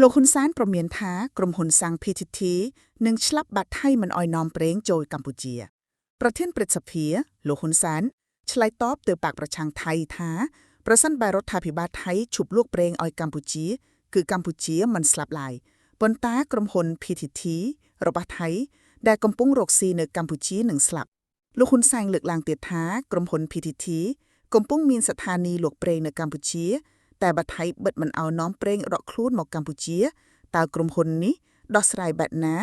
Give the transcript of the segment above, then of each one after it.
លោកហ៊ុនសែនព្រមានថាក្រុមហ៊ុនសាំង PTT នឹងឆ្លាប់បាត់ថៃមិនអោយនាំប្រេងចូលកម្ពុជា ប្រធានព្រឹទ្ធសភាលោកហ៊ុនសែនឆ្លើយតបទៅបក្សប្រឆាំងថៃថាប្រសិនបើរដ្ឋាភិបាលថៃឈប់លក់ប្រេងឲ្យកម្ពុជា គឺកម្ពុជាមិនស្លាប់ឡើយប៉ុន្តែក្រុមហ៊ុន PTT របស់ថៃដែលកំពុងរកស៊ីនៅកម្ពុជានឹងស្លាប់លោកហ៊ុនសែនលើកឡើងទៀតថាក្រុមហ៊ុន PTT កំពុងមានស្ថានីយ៍លក់ប្រេងនៅកម្ពុជា តែបើថៃបិទមិនឲ្យនាំប្រេងរកខ្លួនមកកម្ពុជាតើក្រុមហ៊ុននេះដោះស្រាយបែបណា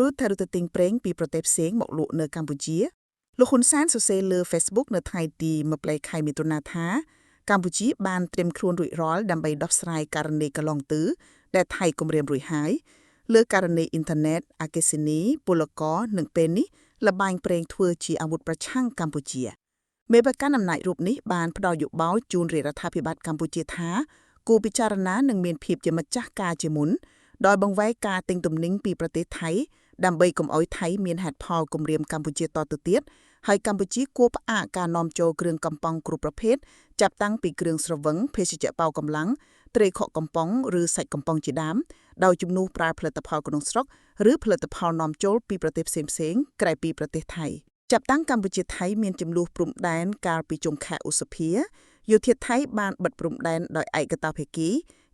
ឬត្រូវទៅទិញប្រេងពីប្រទេសផ្សេងមកលក់នៅកម្ពុជាលោកហ៊ុនសែនសរសេរលើ Facebook នៅថ្ងៃទី20ខែមិថុនាថាកម្ពុជាបានត្រៀមខ្លួនរួចរាល់ដើម្បីដោះស្រាយករណីកន្លងទៅដែលថៃគំរាមរួចហើយលើករណីអ៊ីនធឺណិតអគ្គិសនីពលករនិងពេលនេះលបែងប្រេងធ្វើជាអាវុធប្រឆាំងកម្ពុជាមេបកណ្ដាលអំណាចរូបនេះបានផ្ដល់យោបល់ជូនរាជរដ្ឋាភិបាលកម្ពុជាថាគួរពិចារណានិងមានភាពជាម្ចាស់ការជាមុនដោយបង្វែរការទិញទំនិញពីប្រទេសថៃដើម្បីកុំឲ្យថៃមានហេតុផលគំរាមកម្ពុជាតទៅទៀតហើយកម្ពុជាគួរផ្អាកការនាំចូលគ្រឿងកំប៉ុងគ្រប់ប្រភេទចាប់តាំងពីគ្រឿងស្រវឹងភេសជ្ជៈប៉ាវកម្លាំងត្រីខកកំប៉ុងឬសាច់កំប៉ុងជាដើមដោយជំនួសប្រើផលិតផលក្នុងស្រុកឬផលិតផលនាំចូលពីប្រទេសផ្សេងៗក្រៅពីប្រទេសថៃចាប់តាំងកម្ពុជាថៃមានចំនួនព្រំដែនកាលពីចុងខែឧសភាយោធាថៃបានបិទព្រំដែនដោយឯកតោភាគី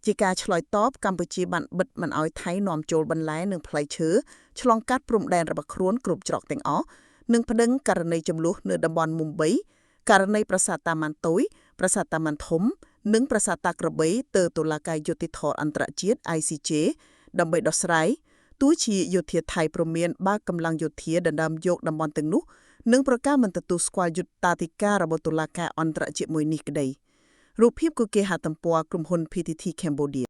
ជាការឆ្លើយតបកម្ពុជាបានបិទមិនឲ្យថៃនាំចូលបន្លែនិងផ្លែឈើឆ្លងកាត់ព្រំដែនរបស់ខ្លួនគ្រប់ច្រកទាំងអស់និងប្តឹងករណីចំនួននៅតំបន់មុំបីករណីប្រាសាទតាម៉ាន់តុយប្រាសាទតាម៉ាន់ធំនិងប្រាសាទតាក្របីទៅតុលាការយុត្តិធម៌អន្តរជាតិ ICJ ដើម្បីដោះស្រាយទោះជាយោធាថៃព្រមានបើកកម្លាំងយោធាដណ្ដើមយកតំបន់ទាំងនោះនិងប្រកាសមិនទទួលស្គាល់យុត្តាធិការរបស់តុលាការអន្តរជាតិមួយនេះក្តីរូបភាពគឺគេហទំព័រក្រុមហ៊ុន PTT Cambodia។